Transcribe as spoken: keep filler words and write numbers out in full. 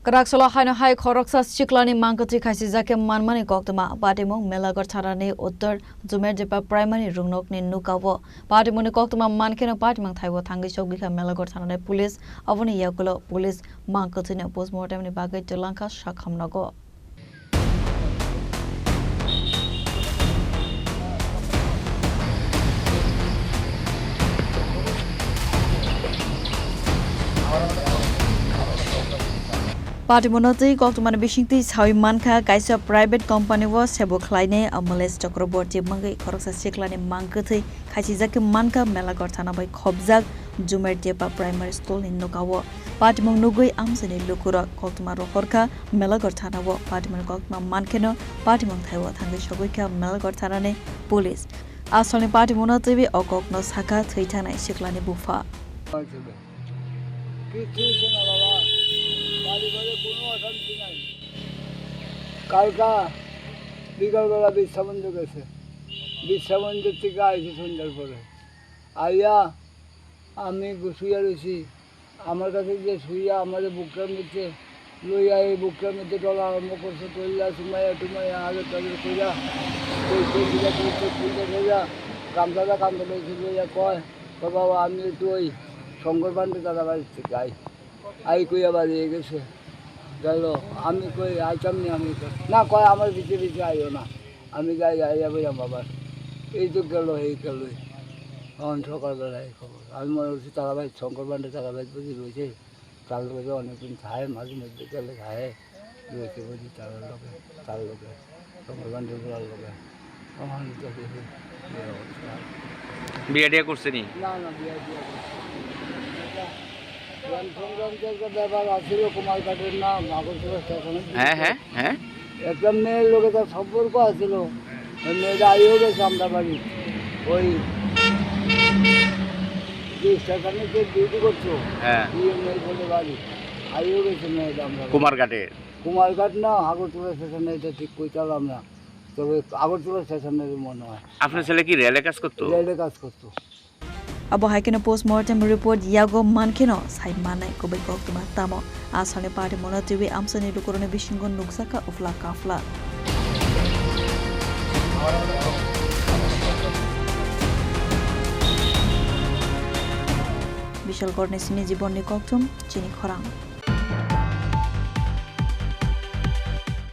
Kwrak salo haino hai khoroksa siklani mangkwthwi khaisijak khe manmani koktwma. Patimung Melagar thanani uttor Jumerdepa Primary rungnokni nukao. Patimungni koktwma mankheno patimung thaibo thangwi sogwikha Melagar thanani police. Aboni yagulo police mangkwthwino postmortemni bagwi twlangkha sakham nogo. Patimungno twi koktwmani bisingtwi sawi mankha, kaisa private company o sebo khlainai Amalesh Chakraborty mungwi khoroksa siklani mangkwthwi khaisijak khe mankha Melagar thana bai khobjak Jumerdepa Primary School ni nokao. Patimung nugwi amchaini lukurok koktwma rohorkha Melagar thana o. Patimungni koktwma mankheno patimung thaio thangwi sogwikha Melagar thanani police. Asolni patimungno twiwi o kokno sakha thwi thangnai siklani bupha. কিচ্ছু হচ্ছে না বাবা, বাড়ি ঘরে কোনো অশান্তি নাই। কালকা বিকালবেলা বিশ্রামন্দ গেছে, বিশ্রামন্দ থেকে আইসে সন্ধ্যার পরে। আইয়া আমি শুইয়া রয়েছি, আমার কাছে যে শুইয়া আমার বুকটার মধ্যে লইয়া এই বুকটার মধ্যে ডলা আরম্ভ করছে, টইলা সুমাইয়া টুমাইয়া আগে তাদের কইরা, কই কই দিলা কই কই কই কই কইরা, গামছাটা কান্দে লইছে লইয়া কয়, "ও বাবা, আমি একটু ওই শঙ্কর পান্ডে দাদা বাড়িতে যাই।" আই কইয়া বাড়ি গেছে, গেল। আমি কই, "আইতাম নি আমি।" না, কয়, "আমার পিছে পিছে আইও না।" আমি যাই, যাই, যাই বললাম, "বাবা, এই তো গেল, এই গেল।" তখন সকালবেলায় খবর। আমি মনে করছি, তারাবাই, শঙ্কর পান্ডে তারাবাই বুঝি রয়েছে। তার লগে অনেকদিন থাকে, মাঝে মধ্যে গেলে থাকে। রয়েছে বুঝি তার লগে, তার লগে, শঙ্কর পান্ডে বুড়ার লগে। তখন তো দেখি এই অবস্থা। বিয়া টিয়া করছে নি? না, না, বিয়া টিয়া করছে না। একটা প্রেম সংক্রান্ত একটা ব্যাপার আছিল, কুমারঘাটের না, আগরতলা স্টেশনে। হ্যাঁ, হ্যাঁ, হ্যাঁ। একটা মেয়ের লগে তার সম্পর্ক আছিল, ওই মেয়েটা আইও গেছে আমরা বাড়ি, ওই যে স্টেশনে যে ডিউটি করছো, হ্যাঁ। ইয়ে মেয়ে বলে বাড়ি, আইও গেছে মেয়েটা আমরা বাড়ি। কুমারঘাটে? কুমারঘাট না, আগরতলা স্টেশনে, এটা ঠিক কইতাম না, তবে আগরতলা স্টেশনের মনে হয়। আপনার ছেলে কি রেলে কাজ করতো? রেলে কাজ করতো। Abo hai kheno postmortem report yago mankheno sai mannai kubui koktwma tamo. Asalni patimungno twiwi amchaini lukurokni bisingo nukjakha ufla kafla. Bishal Korni simi jibonni kokthum chini khorang.